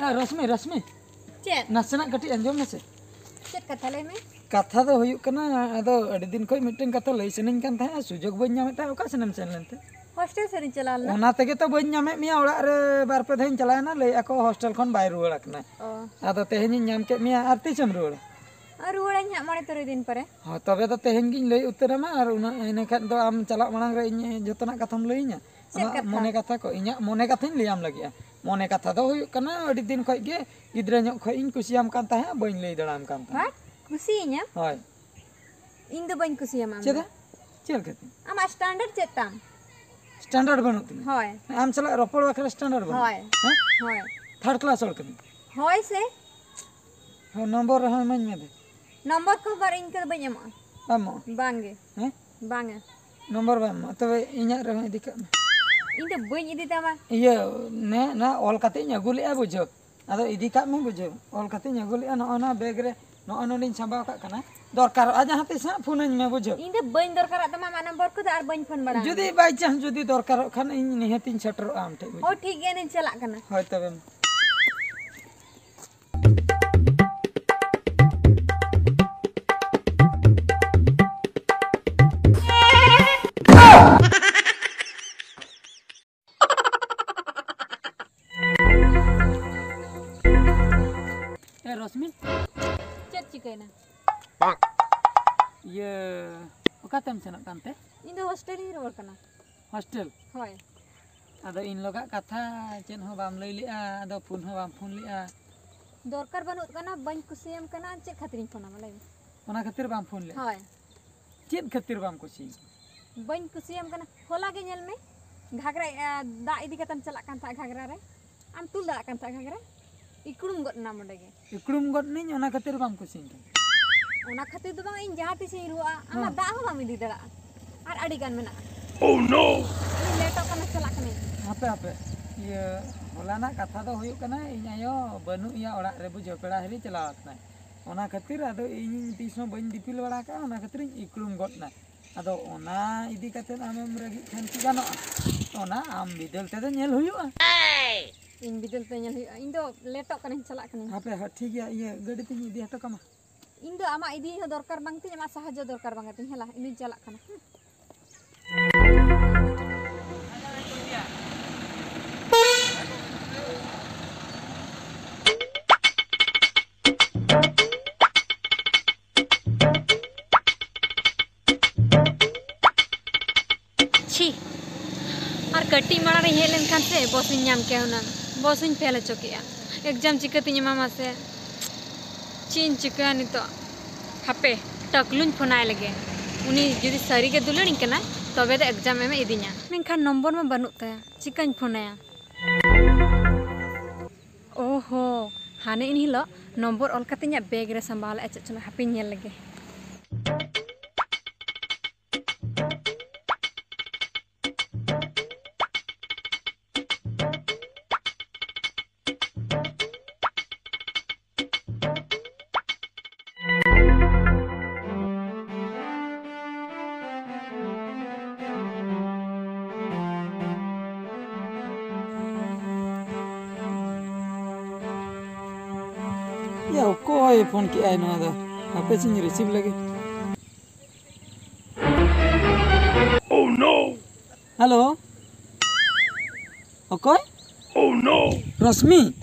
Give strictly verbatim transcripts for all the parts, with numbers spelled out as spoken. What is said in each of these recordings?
ᱮ, ᱨᱚᱥᱢᱤ, ᱨᱚᱥᱢᱤ, ᱪᱮᱫ? ᱱᱟᱥᱮᱱᱟᱜ ᱠᱟᱹᱴᱤᱡ ᱟᱸᱡᱚᱢ ᱢᱮᱥᱮ᱾ ᱪᱮᱫ ᱠᱟᱛᱷᱟ? ᱞᱟᱹᱭ ᱢᱮ᱾ ᱠᱟᱛᱷᱟ ᱫᱚ ᱦᱩᱭᱩᱜ ᱠᱟᱱᱟ, ᱟᱫᱚ ᱟᱹᱰᱤ ᱫᱤᱱ ᱠᱷᱚᱱ ᱢᱤᱫᱴᱮᱱ ᱠᱟᱛᱷᱟ ᱞᱟᱹᱭ ᱥᱟᱱᱟᱧ ᱠᱟᱱ ᱛᱟᱦᱮᱸᱫ, ᱥᱩᱡᱳᱜᱽ ᱵᱟᱹᱧ ᱧᱟᱢᱮᱫ ᱛᱟᱦᱮᱸᱫ᱾ ᱚᱠᱟ ᱥᱮᱱᱮᱢ ᱥᱮᱱ ᱞᱮᱱ ᱛᱮ? ᱦᱳᱥᱴᱮᱞ ᱥᱮᱫ ᱤᱧ ᱪᱟᱞᱟᱣ ᱞᱮᱱᱟ᱾ ᱚᱱᱟ ᱛᱮᱜᱮ ᱛᱚ ᱵᱟᱹᱧ ᱧᱟᱢᱮᱫ ᱢᱮᱭᱟ᱾ ᱚᱲᱟᱜ ᱨᱮ ᱵᱟᱨ ᱯᱮ ᱫᱷᱟᱣ ᱤᱧ ᱪᱟᱞᱟᱣᱮᱱᱟ, ᱞᱟᱹᱭᱮᱫᱼᱟ ᱠᱚ ᱦᱳᱥᱴᱮᱞ ᱠᱷᱚᱱ ᱵᱟᱭ ᱨᱩᱣᱟᱹᱲ ᱟᱠᱟᱱᱟ᱾ ᱚ᱾ ᱟᱫᱚ ᱛᱮᱦᱮᱧᱤᱧ ᱧᱟᱢ ᱠᱮᱫ ᱢᱮᱭᱟ᱾ ᱟᱨ ᱛᱤᱥᱮᱢ ᱨᱩᱣᱟᱹᱲᱟ? ᱟᱨ ᱨᱩᱣᱟᱹᱲᱟᱹᱧ ᱦᱟᱸᱜ ᱢᱚᱬᱮ ᱛᱩᱨᱩᱭ ᱫᱤᱱ ᱯᱚᱨᱮ᱾ ᱦᱚᱸ, ᱛᱚᱵᱮ ᱫᱚ ᱛᱮᱦᱮᱧ ᱜᱤᱧ ᱞᱟᱹᱭ ᱩᱛᱟᱹᱨ ᱟᱢᱟ, ᱟᱨ ᱩᱱᱟᱹᱜ, ᱤᱱᱟᱹ ᱠᱷᱟᱱ ᱫᱚ ᱟᱢ ᱪᱟᱞᱟᱜ ᱢᱟᱲᱟᱝ ᱨᱮ ᱤᱧ ᱡᱚᱛᱚᱱᱟᱜ ᱠᱟᱛᱷᱟᱢ ᱞᱟᱹᱭᱟᱹᱧᱟ᱾ ᱪᱮᱫ ᱟᱢᱟᱜ ᱠᱟᱛᱷᱟ? ᱢᱚᱱᱮ ᱠᱟᱛᱷᱟ ᱠᱚ, ᱤᱧᱟᱹᱜ ᱢᱚᱱᱮ ᱠᱟᱛᱷᱟᱧ ᱞᱟᱹᱭᱟᱢ ᱞᱟᱹᱜᱤᱫᱼᱟ᱾ ᱢᱚᱱᱮ ᱠᱟᱛᱷᱟ ᱫᱚ ᱦᱩᱭᱩᱜ ᱠᱟᱱᱟ, ᱟᱹᱰᱤ ᱫᱤᱱ ᱠᱷᱚᱱ ᱜᱮ ᱜᱤᱫᱽᱨᱟᱹ ᱧᱚᱜ ᱠᱷᱚᱱ ᱤᱧ ᱠᱩᱥᱤᱭᱟᱢ ᱠᱟᱱ ᱛᱟᱦᱮᱸᱫ, ᱵᱟᱹᱧ ᱞᱟᱹᱭ ᱫᱟᱲᱮᱭᱟᱢ ᱠᱟᱱ ᱛᱟᱦᱮᱸᱫ᱾ ᱦᱟᱴ? ᱠᱩᱥᱤᱭᱟᱹᱧᱟᱢ? ᱦᱳᱭ᱾ ᱤᱧ ᱫᱚ ᱵᱟᱹᱧ ᱠᱩᱥᱤᱭᱟᱢᱟ ᱟᱢ ᱫᱚ᱾ ᱪᱮᱫᱟᱜ? ᱪᱮᱫ ᱞᱮᱠᱟᱛᱮ? ᱟᱢᱟᱜ standard ᱪᱮᱫ ᱛᱟᱢ? Standard ᱵᱟᱹᱱᱩᱜ ᱛᱤᱧᱟ? ᱦᱳᱭ᱾ ᱟᱢ ᱥᱟᱞᱟᱜ ᱨᱚᱯᱚᱲ ᱵᱟᱠᱷᱨᱟ standard ᱵᱟᱹᱱᱩᱜ? ᱦᱳᱭ᱾ ᱦᱮᱸ? ᱦᱳᱭ᱾ Third class ᱦᱚᱲ ᱠᱟᱹᱱᱟᱹᱧ᱾ ᱦᱳᱭ ᱥᱮ᱾ ᱦᱳᱭ, ᱱᱚᱢᱵᱚᱨ ᱨᱮᱦᱚᱸ ᱤᱢᱟᱹᱧ ᱢᱮ ᱫᱮ᱾ ᱱᱚᱢᱵᱚᱨ ᱠᱚ ᱵᱟᱨ ᱤᱧ ᱠᱚᱫᱚ ᱵᱟᱹᱧ ᱮᱢᱚᱜᱼᱟ᱾ ᱵᱟᱢ ᱮᱢᱚᱜᱼᱟ? ᱵᱟᱝᱜᱮ᱾ ᱦᱮᱸ? ᱵᱟᱝᱟ᱾ ᱱᱚᱢᱵᱚᱨ ᱵᱟᱢ ᱮᱢᱚᱜᱼᱟ? ᱛᱚᱵᱮ ᱤᱧᱟᱹᱜ ᱨᱮᱦᱚᱸ ᱤᱫᱤ ᱠᱟᱜ ᱢᱮ᱾ ᱤᱧ ᱫᱚ ᱵᱟᱹᱧ ᱤᱫᱤ ᱛᱟᱢᱟ᱾ ᱤᱭᱟᱹ, ᱱᱮ, ᱱᱟ ᱚᱞ ᱠᱟᱛᱮ ᱤᱧ ᱟᱹᱜᱩ ᱞᱮᱜᱼᱟ, ᱵᱩᱡᱷᱟᱹᱣ᱾ ᱟᱫᱚ ᱤᱫᱤ ᱠᱟᱜ ᱢᱮ, ᱵᱩᱡᱷᱟᱹᱣ᱾ ᱚᱞ ᱠᱟᱛᱮᱧ ᱟᱹᱜᱩ ᱞᱮᱜᱼᱟ, ᱱᱚᱜᱼᱚᱭ ᱱᱚᱣᱟ bag ᱨᱮ, ᱱᱚᱜᱼᱚᱭ ᱱᱚᱰᱮᱧ ᱥᱟᱢᱵᱟᱣ ᱠᱟᱜ ᱠᱟᱱᱟ᱾ ᱫᱚᱨᱠᱟᱨᱚᱜᱼᱟ ᱡᱟᱦᱟᱸ ᱛᱤᱥ ᱦᱟᱸᱜ ᱯᱷᱳᱱᱟᱹᱧ ᱢᱮ, ᱵᱩᱡᱷᱟᱹᱣ᱾ ᱤᱧ ᱫᱚ ᱵᱟᱹᱧ ᱫᱚᱨᱠᱟᱨᱟᱜ ᱛᱟᱢᱟ ᱟᱢᱟᱜ ᱱᱚᱢᱵᱚᱨ ᱠᱚᱫᱚ, ᱟᱨ ᱵᱟᱹᱧ ᱯᱷᱳᱱ ᱵᱟᱲᱟ ᱡᱩᱫᱤ ᱟᱢᱟ᱾ By chance ᱡᱩᱫᱤ ᱫᱚᱨᱠᱟᱨᱚᱜ ᱠᱷᱟᱱ, ᱤᱧ ᱱᱤᱦᱟᱹᱛᱤᱧ ᱥᱮᱴᱮᱨᱚᱜᱼᱟ ᱟᱢ ᱴᱷᱮᱡ, ᱵᱩᱡᱷᱟᱹᱣ᱾ ᱦᱳᱭ, ᱴᱷᱤᱠ ᱜᱮᱭᱟ, ᱤᱧ ᱪᱟᱞᱟᱜ ᱠᱟᱱᱟ᱾ ᱦᱳᱭ, ᱛᱚᱵᱮ ᱢᱟ᱾ ᱮ, ᱨᱚᱥᱢᱤ᱾ ᱪᱮᱫ ᱪᱤᱠᱟᱹᱭᱮᱱᱟ? ᱤᱭᱟᱹ, ᱚᱠᱟᱛᱮᱢ ᱥᱮᱱᱚᱜ ᱠᱟᱱᱛᱮ? ᱤᱧ ᱫᱚ ᱦᱳᱥᱴᱮᱞ ᱤᱧ ᱨᱩᱣᱟᱹᱲ ᱠᱟᱱᱟ᱾ ᱦᱳᱥᱴᱮᱞ? ᱦᱳᱭ᱾ ᱟᱫᱚ ᱤᱧ ᱞᱚᱜᱟᱜ ᱠᱟᱛᱷᱟ ᱪᱮᱫ ᱦᱚᱸ ᱵᱟᱢ ᱞᱟᱹᱭ ᱞᱮᱜᱼᱟ, ᱟᱫᱚ ᱯᱷᱳᱱ ᱦᱚᱸ ᱵᱟᱢ ᱯᱷᱳᱱ ᱞᱮᱜᱼᱟ᱾ ᱫᱚᱨᱠᱟᱨ ᱵᱟᱹᱱᱩᱜ ᱠᱟᱱᱟ, ᱵᱟᱹᱧ ᱠᱩᱥᱤᱭᱟᱢ ᱠᱟᱱᱟ, ᱪᱮᱫ ᱠᱷᱟᱹᱛᱤᱨᱤᱧ ᱯᱷᱳᱱᱟᱢᱟ ᱞᱟᱹᱭ ᱢᱮ? ᱚᱱᱟ ᱠᱷᱟᱹᱛᱤᱨ ᱵᱟᱢ ᱯᱷᱳᱱ ᱞᱮᱜᱼᱟ? ᱦᱳᱭ᱾ ᱪᱮᱫ ᱠᱷᱟᱹᱛᱤᱨ ᱵᱟᱢ ᱠᱩᱥᱤᱭᱟᱹᱧ ᱠᱟᱱᱟ? ᱵᱟᱹᱧ ᱠᱩᱥᱤᱭᱟᱢ ᱠᱟᱱᱟ᱾ ᱦᱚᱞᱟ ᱜᱮ ᱧᱮᱞ ᱢᱮ, ᱜᱷᱟᱜᱽᱨᱟ, ᱮ, ᱫᱟᱜ ᱤᱫᱤ ᱠᱟᱛᱮᱢ ᱪᱟᱞᱟᱜ ᱠᱟᱱ ᱛᱟᱦᱮᱸᱫ ᱜᱷᱟᱜᱽᱨᱟ ᱨᱮ᱾ ᱟᱢ ᱛᱩᱞ ᱫᱟᱲᱮᱭᱟᱜ ᱠᱟᱱ ᱛᱟᱦᱮᱸᱫ ᱜᱷᱟᱜᱽᱨᱟ? ᱤᱠᱲᱩᱢ ᱜᱚᱫ ᱮᱱᱟᱢ ᱚᱸᱰᱮ ᱜᱮ᱾ ᱤᱠᱲᱩᱢ ᱜᱚᱫ ᱱᱟᱹᱧ, ᱚᱱᱟ ᱠᱷᱟᱹᱛᱤᱨ ᱵᱟᱢ ᱠᱩᱥᱤᱭᱟᱹᱧ ᱠᱟᱱᱟ? ᱚᱱᱟ ᱠᱷᱟᱹᱛᱤᱨ ᱫᱚ ᱵᱟᱝ, ᱤᱧ ᱡᱟᱦᱟᱸ ᱛᱤᱥᱤᱧ ᱨᱩᱣᱟᱹᱜᱼᱟ, ᱟᱢᱟᱜ ᱦᱮᱸ᱾ ᱫᱟᱜ ᱦᱚᱸ ᱵᱟᱢ ᱤᱫᱤ ᱫᱟᱲᱮᱭᱟᱜᱼᱟ᱾ ᱟᱨ ᱟᱹᱰᱤ ᱜᱟᱱ ᱢᱮᱱᱟᱜᱼᱟ᱾ Oh no! ᱤᱧ ᱞᱮᱴᱚᱜ ᱠᱟᱱᱟ, ᱪᱟᱞᱟᱜ ᱠᱟᱹᱱᱟᱹᱧ᱾ ᱦᱟᱯᱮ, ᱦᱟᱯᱮ᱾ ᱤᱭᱟᱹ, ᱦᱚᱞᱟᱱᱟᱜ ᱠᱟᱛᱷᱟ ᱫᱚ ᱦᱩᱭᱩᱜ ᱠᱟᱱᱟ, ᱤᱧ ᱟᱭᱳ ᱵᱟᱹᱱᱩᱜ ᱮᱭᱟ ᱚᱲᱟᱜ ᱨᱮ, ᱵᱩᱡᱷᱟᱹᱣ, ᱯᱮᱲᱟ ᱦᱤᱨᱤ ᱪᱟᱞᱟᱣ ᱟᱠᱟᱱᱟᱭ᱾ ᱚᱱᱟ ᱠᱷᱟᱹᱛᱤᱨ ᱟᱫᱚ ᱤᱧ ᱛᱤᱥ ᱦᱚᱸ ᱵᱟᱹᱧ ᱫᱤᱯᱤᱞ ᱵᱟᱲᱟ ᱠᱟᱜᱼᱟ, ᱚᱱᱟ ᱠᱷᱟᱹᱛᱤᱨᱤᱧ ᱤᱠᱲᱩᱢ ᱜᱚᱫ ᱱᱟ᱾ ᱟᱫᱚ ᱚᱱᱟ ᱤᱫᱤ ᱠᱟᱛᱮᱫ ᱟᱢᱮᱢ ᱨᱟᱹᱜᱤᱜ ᱠᱷᱟᱱ ᱠᱤ ᱜᱟᱱᱚᱜᱼᱟ? ᱚᱱᱟ ᱟᱢ ᱵᱤᱫᱟᱹᱞ ᱛᱮᱫᱚ ᱧᱮᱞ ᱦᱩᱭᱩᱜᱼᱟ᱾ ᱤᱧ ᱵᱤᱫᱟᱹᱞ ᱛᱮ ᱧᱮᱞ ᱦᱩᱭᱩᱜᱼᱟ᱾ ᱤᱧ ᱫᱚ ᱞᱮᱴᱚᱜ ᱠᱟᱹᱱᱟᱹᱧ, ᱪᱟᱞᱟᱜ ᱠᱟᱹᱱᱟᱹᱧ᱾ ᱦᱟᱯᱮ, ᱦᱟ, ᱴᱷᱤᱠ ᱜᱮᱭᱟ, ᱤᱭᱟᱹ, ᱜᱟᱹᱰᱤ ᱛᱤᱧ ᱤᱫᱤ ᱦᱚᱴᱚ ᱠᱟᱢᱟ᱾ ᱤᱧ ᱫᱚ ᱟᱢᱟᱜ ᱤᱫᱤ ᱦᱚᱸ ᱫᱚᱨᱠᱟᱨ ᱵᱟᱝ ᱛᱤᱧ, ᱟᱢᱟᱜ ᱥᱟᱦᱟᱡᱽᱡᱚ ᱫᱚᱨᱠᱟᱨ ᱵᱟᱝ ᱛᱤᱧ᱾ ᱦᱮᱞᱟ, ᱤᱧ ᱫᱚᱧ ᱪᱟᱞᱟᱜ ᱠᱟᱱᱟ᱾ ᱦᱩᱸ᱾ ᱪᱷᱤ, ᱟᱨ ᱠᱟᱹᱴᱤᱡ ᱢᱟᱲᱟᱝ ᱨᱤᱧ ᱦᱮᱡ ᱞᱮᱱᱠᱷᱟᱱ ᱥᱮ ᱵᱚᱥ ᱤᱧ ᱧᱟᱢ ᱠᱮᱭᱟ ᱦᱩᱱᱟᱹᱝ᱾ ᱵᱚᱥ ᱤᱧ ᱯᱷᱮᱞ ᱦᱚᱪᱚ ᱠᱮᱜᱼᱟ᱾ ᱮᱠᱡᱟᱢ ᱪᱤᱠᱟᱹᱛᱤᱧ ᱮᱢᱟ ᱢᱟᱥᱮ? ᱪᱮᱫ ᱤᱧ ᱪᱤᱠᱟᱹᱭᱟ ᱱᱤᱛᱚᱜ? ᱦᱟᱯᱮ, ᱴᱟᱠᱞᱩᱧ ᱯᱷᱳᱱᱟᱭ ᱞᱮᱜᱮ᱾ ᱩᱱᱤ ᱡᱩᱫᱤ ᱥᱟᱹᱨᱤᱜᱮ ᱫᱩᱞᱟᱹᱲᱤᱧ ᱠᱟᱱᱟᱭ, ᱛᱚᱵᱮ ᱫᱚ ᱮᱠᱡᱟᱢ ᱮᱢᱮ ᱤᱫᱤᱧᱟ᱾ ᱢᱮᱱᱠᱷᱟᱱ ᱱᱚᱢᱵᱚᱨ ᱢᱟ ᱵᱟᱹᱱᱩᱜ ᱛᱟᱭᱟ, ᱪᱤᱠᱟᱹᱧ ᱯᱷᱳᱱᱟᱭᱟ? ᱳᱦᱳ, ᱦᱟᱱᱮ ᱤᱱ ᱦᱤᱞᱳᱜ ᱱᱚᱢᱵᱚᱨ ᱚᱞ ᱠᱟᱛᱮ ᱤᱧᱟᱹᱜ ᱵᱮᱜᱽ ᱨᱮ ᱥᱟᱢᱵᱟᱣ ᱞᱮᱫᱼᱟ ᱪᱮᱫ ᱪᱚᱝ, ᱦᱟᱯᱮᱧ ᱧᱮᱞ ᱞᱮᱜᱮ᱾ ᱭᱟ, ᱚᱠᱚᱭ ᱯᱷᱳᱱ ᱠᱮᱜᱼᱟᱭ ᱱᱚᱣᱟ ᱫᱚ? ᱦᱟᱯᱮ ᱥᱮᱧ ᱨᱤᱥᱤᱵᱷ ᱞᱮᱜᱮ᱾ ᱦᱮᱞᱳ, ᱚᱠᱚᱭ? ᱨᱚᱥᱢᱤ?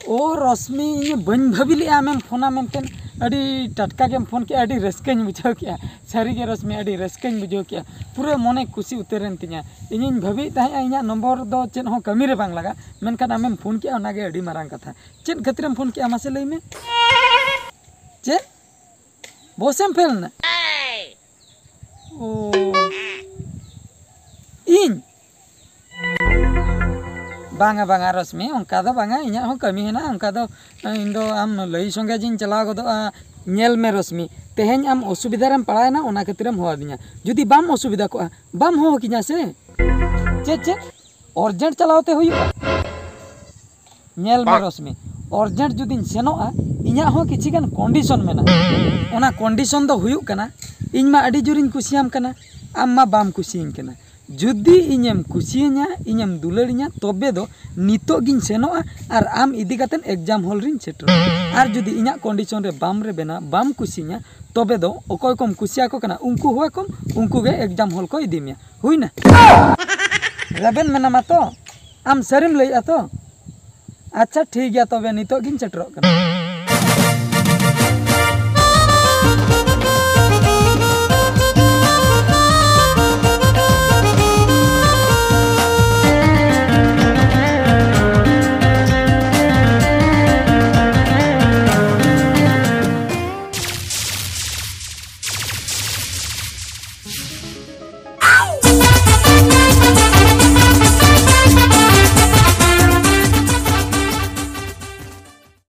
ᱳ ᱨᱚᱥᱢᱤ, ᱤᱧ ᱵᱟᱹᱧ ᱵᱷᱟᱹᱵᱤ ᱞᱮᱜᱼᱟ ᱟᱢᱮᱢ ᱯᱷᱳᱱᱟ ᱢᱮᱱᱛᱮ᱾ ᱟᱹᱰᱤ ᱴᱟᱴᱠᱟ ᱜᱮᱢ ᱯᱷᱳᱱ ᱠᱮᱜᱼᱟ, ᱟᱹᱰᱤ ᱨᱟᱹᱥᱠᱟᱹᱧ ᱵᱩᱡᱷᱟᱹᱣ ᱠᱮᱜᱼᱟ᱾ ᱥᱟᱹᱨᱤᱜᱮ ᱨᱚᱥᱢᱤ, ᱟᱹᱰᱤ ᱨᱟᱹᱥᱠᱟᱹᱧ ᱵᱩᱡᱷᱟᱹᱣ ᱠᱮᱜᱼᱟ᱾ ᱯᱩᱨᱟᱹ ᱢᱚᱱᱮ ᱠᱩᱥᱤ ᱩᱛᱟᱹᱨᱮᱱ ᱛᱤᱧᱟ᱾ ᱤᱧᱤᱧ ᱵᱷᱟᱹᱵᱤᱭᱮᱫ ᱛᱟᱦᱮᱸᱜᱼᱟ ᱤᱧᱟᱹᱜ ᱱᱚᱢᱵᱚᱨ ᱫᱚ ᱪᱮᱫ ᱦᱚᱸ ᱠᱟᱹᱢᱤ ᱨᱮ ᱵᱟᱝ ᱞᱟᱜᱟᱜᱼᱟ, ᱢᱮᱱᱠᱷᱟᱱ ᱟᱢᱮᱢ ᱯᱷᱳᱱ ᱠᱮᱜᱼᱟ, ᱚᱱᱟᱜᱮ ᱟᱹᱰᱤ ᱢᱟᱨᱟᱝ ᱠᱟᱛᱷᱟ᱾ ᱪᱮᱫ ᱠᱷᱟᱹᱛᱤᱨᱮᱢ ᱯᱷᱳᱱ ᱠᱮᱜᱼᱟ ᱢᱟᱥᱮ ᱞᱟᱹᱭ ᱢᱮ? ᱪᱮᱫ? ᱵᱚᱥᱮᱢ ᱯᱷᱮᱞ ᱮᱱᱟ? ᱳ, ᱤᱧ? ᱵᱟᱝᱟ, ᱵᱟᱝᱟ ᱨᱚᱥᱢᱤ, ᱚᱱᱠᱟ ᱫᱚ ᱵᱟᱝᱟ, ᱤᱧᱟᱹᱜ ᱦᱚᱸ ᱠᱟᱹᱢᱤ ᱦᱮᱱᱟᱜᱼᱟ, ᱚᱱᱠᱟ ᱫᱚ ᱤᱧ ᱫᱚ ᱟᱢ ᱞᱟᱹᱭ ᱥᱚᱸᱜᱮ ᱜᱤᱧ ᱪᱟᱞᱟᱣ ᱜᱚᱫᱚᱜᱼᱟ᱾ ᱧᱮᱞ ᱢᱮ ᱨᱚᱥᱢᱤ, ᱛᱮᱦᱮᱧ ᱟᱢ ᱚᱥᱩᱵᱤᱫᱷᱟ ᱨᱮᱢ ᱯᱟᱲᱟᱣᱮᱱᱟ, ᱚᱱᱟ ᱠᱷᱟᱹᱛᱤᱨᱮᱢ ᱦᱚᱦᱚ ᱟᱹᱫᱤᱧᱟ᱾ ᱡᱩᱫᱤ ᱵᱟᱢ ᱚᱥᱩᱵᱤᱫᱷᱟ ᱠᱚᱜᱼᱟ, ᱵᱟᱢ ᱦᱚᱦᱚ ᱠᱤᱧᱟ ᱥᱮ᱾ ᱪᱮᱫ, ᱪᱮᱫ? ᱚᱨᱡᱮᱱᱴ ᱪᱟᱞᱟᱣ ᱛᱮ ᱦᱩᱭᱩᱜᱼᱟ? ᱧᱮᱞ ᱢᱮ ᱨᱚᱥᱢᱤ, ᱚᱨᱡᱮᱱᱴ ᱡᱩᱫᱤᱧ ᱥᱮᱱᱚᱜᱼᱟ, ᱤᱧᱟᱹᱜ ᱦᱚᱸ ᱠᱤᱪᱷᱤ ᱜᱟᱱ ᱠᱚᱱᱰᱤᱥᱚᱱ ᱢᱮᱱᱟᱜᱼᱟ᱾ ᱚᱱᱟ ᱠᱚᱱᱰᱤᱥᱚᱱ ᱫᱚ ᱦᱩᱭᱩᱜ ᱠᱟᱱᱟ, ᱤᱧ ᱢᱟ ᱟᱹᱰᱤ ᱡᱳᱨᱤᱧ ᱠᱩᱥᱤᱭᱟᱢ ᱠᱟᱱᱟ, ᱟᱢ ᱢᱟ ᱵᱟᱢ ᱠᱩᱥᱤᱭᱟᱹᱧ ᱠᱟᱱᱟ᱾ ᱡᱩᱫᱤ ᱤᱧᱮᱢ ᱠᱩᱥᱤᱭᱟᱹᱧᱟ, ᱤᱧᱮᱢ ᱫᱩᱞᱟᱹᱲᱤᱧᱟ, ᱛᱚᱵᱮ ᱫᱚ ᱱᱤᱛᱚᱜ ᱜᱤᱧ ᱥᱮᱱᱚᱜᱼᱟ ᱟᱨ ᱟᱢ ᱤᱫᱤ ᱠᱟᱛᱮ exam hall ᱨᱤᱧ ᱥᱮᱴᱮᱨᱚᱜᱼᱟ᱾ ᱟᱨ ᱡᱩᱫᱤ ᱤᱧᱟᱹᱜ condition ᱨᱮ ᱵᱟᱢ ᱨᱮᱵᱮᱱᱟ, ᱵᱟᱢ ᱠᱩᱥᱤᱧᱟ, ᱛᱚᱵᱮ ᱫᱚ ᱚᱠᱚᱭ ᱠᱚᱢ ᱠᱩᱥᱤᱭᱟᱠᱚ ᱠᱟᱱᱟ, ᱩᱱᱠᱩ ᱦᱚᱦᱚ ᱠᱚᱢ, ᱩᱱᱠᱩ ᱜᱮ exam hall ᱠᱚ ᱤᱫᱤ ᱢᱮᱭᱟ᱾ ᱦᱩᱭᱱᱟ? ᱨᱮᱵᱮᱱ ᱢᱮᱱᱟᱢᱟ ᱛᱚ? ᱟᱢ ᱥᱟᱹᱨᱤᱢ ᱞᱟᱹᱭᱮᱜᱼᱟ ᱛᱚ? ᱟᱪᱪᱷᱟ, ᱴᱷᱤᱠ ᱜᱮᱭᱟ, ᱛᱚᱵᱮ ᱱᱤᱛᱚᱜ ᱜᱤᱧ ᱥᱮᱴᱮᱨᱚᱜ ᱠᱟᱱᱟ᱾